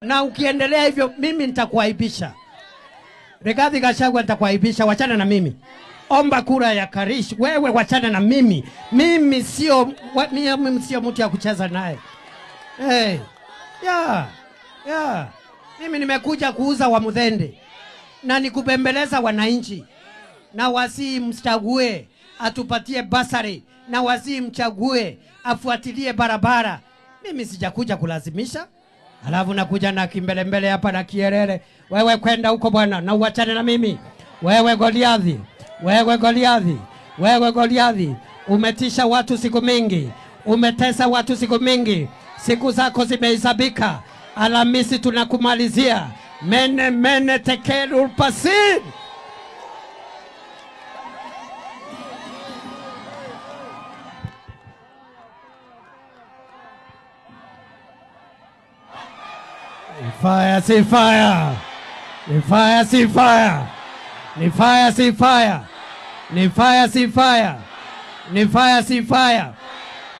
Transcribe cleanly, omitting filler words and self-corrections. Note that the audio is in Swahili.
Na ukiendelea hivyo mimi nitakuaibisha. Rigathi Gachagua nitakuaibisha, wachana na mimi. Omba kura ya Karish, wewe wachana na mimi. Mimi sio mtu ya kucheza naye. Hey, yeah, yeah. Mimi nimekuja kuuza wa Muthende na nikubembeleza wananchi, na wasimchague atupatie basari, na wasimchague afuatilie barabara. Mimi sijakuja kulazimisha. Alafu nakuja na kimbelembele hapa na kierere. Wewe kwenda huko bwana na uachane na mimi. Wewe Goliathi, wewe Goliathi, wewe Goliathi, umetisha watu siku mingi, umetesa watu siku mingi, siku zako zimehesabika. Alhamisi tunakumalizia. Mene mene tekel upasin. Fire, see fire. Ni fire, see fire. Ni fire, see fire. Ni fire, see fire. Ni fire, see fire.